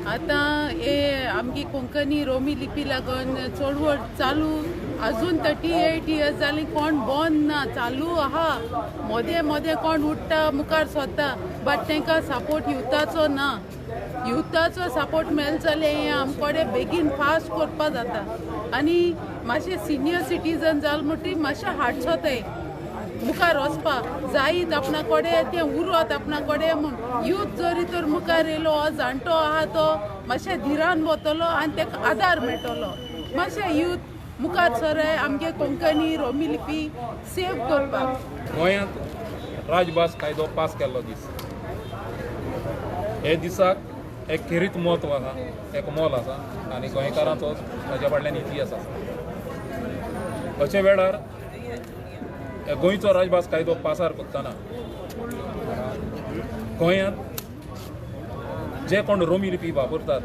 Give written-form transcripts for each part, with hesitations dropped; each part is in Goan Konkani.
आतां हे आमगे कोंकणी रोमी लिपी लागून चळवळ चालू अजून 38 इयर्स जाली, कोण बंद ना, चालू आहा. मोदें मोदें कोण उठ्ठा मुखार सोदता, बट तांकां सपोर्ट युथाचो ना. युथाचो सपोर्ट मेळ्ळो जाल्यार हें आमकडे बेगीन फास्ट करपा जाता. आनी मातशें सिनियर सिटीजन जालें म्हणटकीर मातशें हाडसोताय मुखार वचपा जायत आपणा कडेन तें उरत आपणा कडेन म्हूण. यूथ जरी तर मुखार येयलो, हो जाणटो आहा तो मातशें धिरान वतलो आनी ताका आदार मेळटलो. मातशें यूथ मुखार सराय आमगे कोंकणी रोमी लिपी सेव करपाक. गोंयांत राजभास कायदो पास केल्लो दीस, हे दिसाक एक खेरीत म्हत्व आसा, एक मोल आसा आनी गोंयकारांचो ताज्या फाटल्यान इतिहास आसा. अशे वेळार गोंयचो राजभास कायदो पासार करतना गोंयांत जे कोण रोमी लिपी वापरतात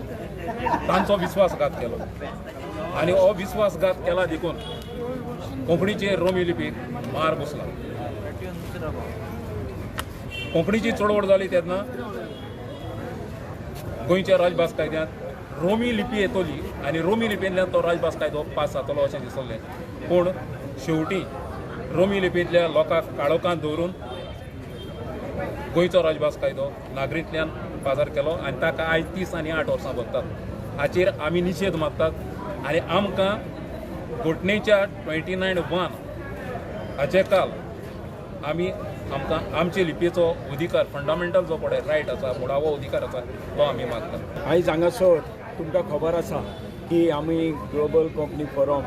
तांचो विस्वासघात केलो आनी हो विस्वासघात केला देखून कोंकणीचे रोमी लिपीक मार बसला. कोंकणीची चळवळ जाली तेन्ना गोंयच्या राजभास कायद्यांत रोमी लिपी येतली आनी रोमी लिपींतल्यान तो राजभास कायदो पास जातलो अशें दिसलें, पूण शेवटी रोमी लिपींतल्या लोकांक काळोखांत दवरून गोंयचो राजभास कायदो नागरींतल्यान पासार केलो आनी ताका आयज 30 आनी 8 वर्सां भरतात. हाचेर आमी निशेध मागतात आनी आमकां घटनेच्या 29(1) हाचे काल आमी आमकां आमचे लिपयेचो अधिकार, फंडामेंटल जो पळय रायट आसा, मुळावो अधिकार आसा, तो आमी मागतात. आयज हांगासर तुमकां खबर आसा की आमी ग्लोबल कोंकणी फोरम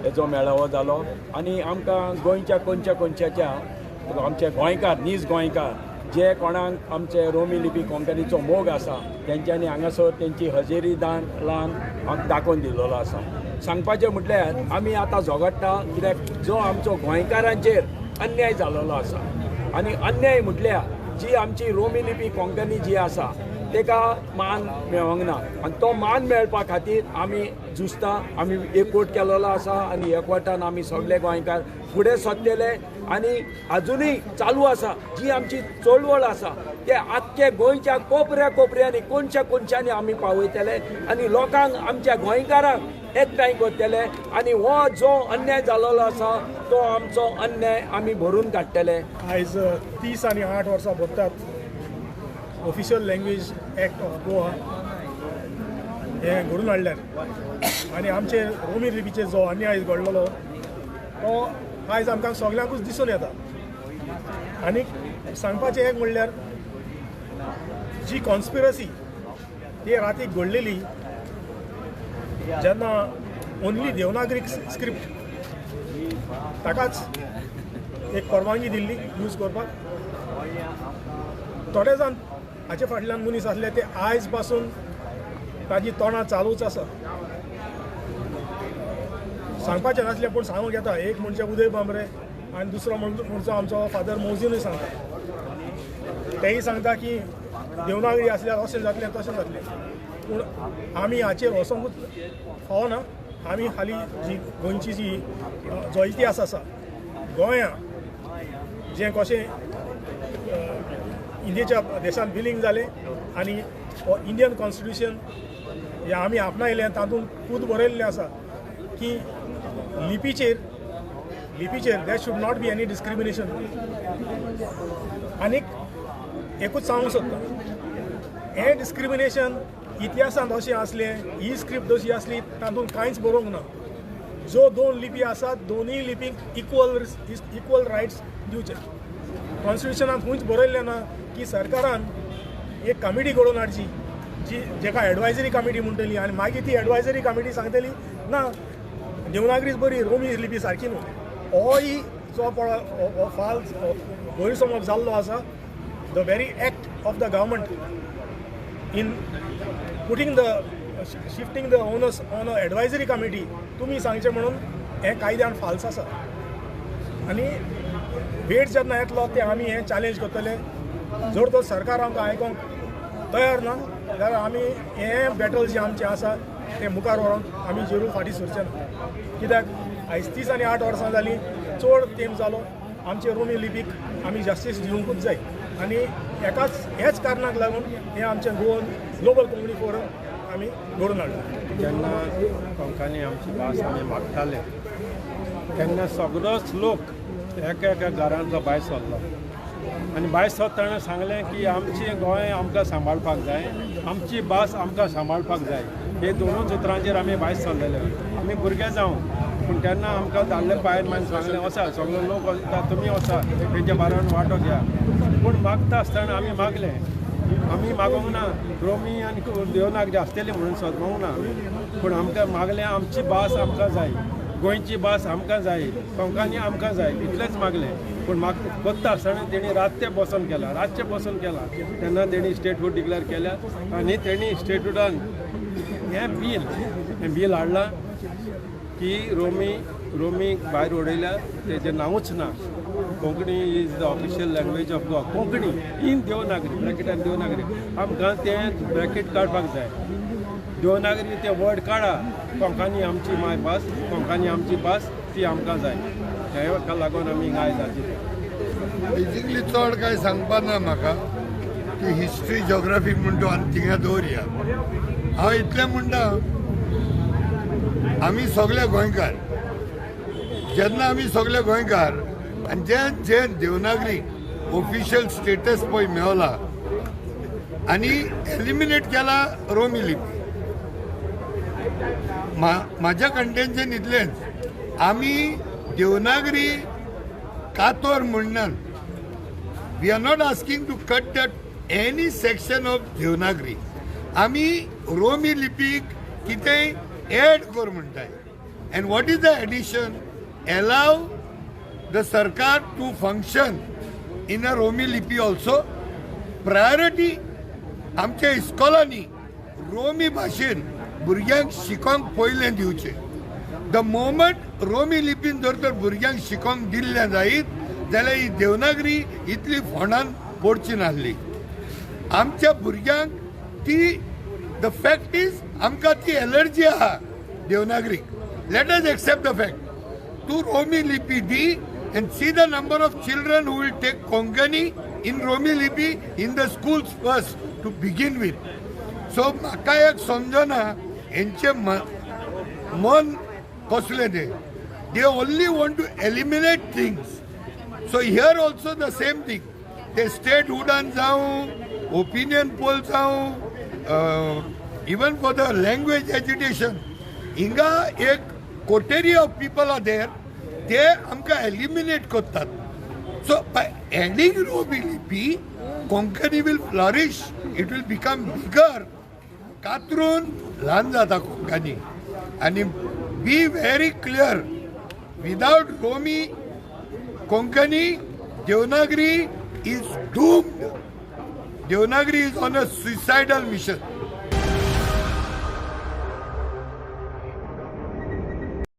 हेजो मेळावो जालो आनी आमकां गोंयच्या कोनच्या कोनच्याच्या आमचे गोंयकार, नीज गोंयकार जे कोणाक आमचे रोमी लिपी कोंकणीचो मोग आसा तेंच्यांनी हांगासर तेंची हजेरी दान लावन आमकां दाखोवन दिल्लो आसा. सांगपाचें म्हटल्यार आमी आतां झगडटा कित्याक जो आमचो गोंयकारांचेर अन्याय जाल्लो आसा आनी अन्याय म्हटल्यार जी आमची रोमी लिपी कोंकणी जी आसा ताका मान मेळोंक ना आनी तो मान मेळपा खातीर आमी झुजता. आमी एकवट केलेलो आसा आनी एकवटान आमी सगळे गोंयकार फुडें सरतले आनी आजुनूय चालू आसा जी आमची चळवळ आसा ते आख्खे गोंयच्या कोपऱ्या कोपऱ्यांनी कोनशा कोनशांनी आमी पावयतले आनी लोकांक, आमच्या गोंयकारांक एकठांय करतले आनी हो जो अन्याय जाल्लो आसा तो आमचो अन्याय आमी भरून काडटले. आयज 30 आनी 8 वर्सां भरतात official language act of Goa हें घडून हाडल्यार आनी आमचे रोमी लिपीचेर जो अन्याय घडलेलो तो आयज आमकां सगल्यांकूच दिसून येता. आनी सांगपाचें एक म्हणल्यार जी कॉन्स्पिरसी ती रातीक घडलेली जेन्ना ओन्ली देवनागरी स्क्रिप्ट ताकाच एक परवानगी दिल्ली यूज करपाक, थोडे जाण हाचे फाटल्यान मनीस आसले ते आयज पासून ताजी तोंडां चालूच आसा. सांगपाचें नासलें पूण सांगूंक येता. एक म्हणजे उदय बांबरे आनी दुसरो म्हणचो आमचो फादर मोजिनूय सांगता, तेय सांगता की देवनागरी आसल्यार अशें जातलें तशें जातलें, पूण आमी हाचेर वचोंकूच फावना. आमी हालीं जी गोंयची जी जो इतिहास आसा, गोंया जें कशें इंडियेच्या देशांत विलीन जालें आनी हो इंडियन कॉन्स्टिट्यूशन हें आमी आपणायलें, तातूंत खूद बरयल्लें आसा की लिपीचेर there should not be any discrimination. आनीक एकूच सांगूंक सोदता, हें डिस्क्रिमिनेशन इतिहासांत अशें आसलें, ही स्क्रिप्ट अशी आसली, तातूंत कांयच बरोवंक ना. जो 2 लिपी आसात दोनूय लिपींक इक्वल रायट्स दिवचे. कॉन्स्टिट्युशनांत खंयच बरयल्लें ना की सरकारान एक कमिटी घडोवन हाडची जी जेका एडवायजरी कमिटी म्हणटली आनी मागीर ती एडवायजरी कमिटी सांगतली ना देवनागरीच बरी, रोमी लिपी सारकी न्हू. होय जो पळय हो फाल्स गैरसमज जाल्लो आसा. The very act of the government in putting the shifting the onus on a advisory committee तुमी सांगचें म्हणून हें कायद्यान फाल्स आसा. आनी वेट जेन्ना येतलो ते आमी हें चॅलेंज करतले. जर तर सरकार आमकां आयकोंक तयार ना जाल्यार आमी हें बॅटल जें आमचें आसा तें मुखार व्हरोन आमी जरूर फाटीं सरचे ना. कित्याक आयज 30 आनी 8 वर्सां जालीं, चड तेंप जालो आमचे रोमी लिपीक आमी जस्टीस दिवंकूच जाय. आनी एकाच ह्याच कारणाक लागून हें आमचें गोवन ग्लोबल कोंकणी फोरम आमी घडोवन हाडला. जेन्ना कोंकणी आमची भास आमी मागताले तेन्ना सगळोच लोक एका एका घरांतलो भायर सरलो आनी भायर सरतना सांगलें की आमचें गोंय आमकां सांबाळपाक जाय, आमची भास आमकां सांबाळपाक जाय. हे दोनूच उतरांचेर आमी भायर सरलेले. आमी भुरगे जावं पूण तेन्ना आमकां धाडले भायर मागीर सांगलें वचा सगळे लोक वता तुमी वचा तेंच्या बारान वांटो घ्या. पूण मागता आसतना आमी मागलें, आमी मागोंक ना रोमी आनी देवनागरी आसतली म्हणून सोदोंक ना, पूण आमकां मागलें आमची भास आमकां जाय, गोंयची भास आमकां जाय, कोंकणी आमकां जाय, इतलेंच मागलें. पूण करता आसतना तेणी रातचें बसून केलां, रातचें बसून केलां तेन्ना तेणी स्टेटहूड डिक्लेअर केल्या आनी तेणी स्टेटहुडान हें बील हाडलां की रोमी भायर उडयल्या तेजें नांवूच ना. Konkani is the official language of Goa, Konkani in Devanagari ब्रॅकेटान Devanagari. आमकां तें ब्रॅकेट काडपाक जाय, देवनागरी तें वर्ड काडा. कोंकणी आमची मायभास, कोंकणी आमची भास, ती आमकां जाय. हेका लागून आमी आयज हाजीर. बेजिकली चड कांय सांगपा ना म्हाका, ती हिस्ट्री जोग्राफी म्हणटा आनी थिंगा दवरया. हांव इतलें म्हणटा, आमी सगळे गोंयकार, जेन्ना आमी सगळे गोंयकार आनी जे जे देवनागरी ऑफिशियल स्टेटस पळय मेवला आनी एलिमिनेट केला रोमी लिपी, म्हाज्या कंटेन्शन इतलेंच, आमी देवनागरी कातोर म्हणनात. We are not asking to cut that any section of Devanagari. आमी रोमी लिपीक कितेंय एड कर म्हणटाय. And what is the addition? Allow the sarkar to function in a Romi Lipi also. Priority आमच्या इस्कॉलांनी रोमी भाशेन भुरग्यांक शिकोंक पयलें दिवचें. The moment रोमी लिपीन जर तर भुरग्यांक शिकोंक दिल्लें जायत जाल्यार ही देवनागरी इतली फोंडान पडची नासली. आमच्या भुरग्यांक ती the fact is आमकां ती एलर्जी आहा देवनागरीक. Let us accept the fact. तूं रोमी लिपी दी and see the number of children who will take Konkani in Romi Lipi in the schools first to begin with. So म्हाका एक समजना हेंचें मन कसलें तें. They only want to eliminate things. So here also the same thing. ते स्टेटहुडान जावं, ओपिनियन पोल जावं, even for the language agitation, हिंगा एक coterie of people are there, ते आमकां एलिमिनेट करतात. So by adding Romi Lipi, Konkani will flourish, it will become bigger. कातरून ल्हान जाता कोंकणी. आनी be very clear, without Romi Konkani Devanagari is doomed. Devanagari is on a suicidal mission.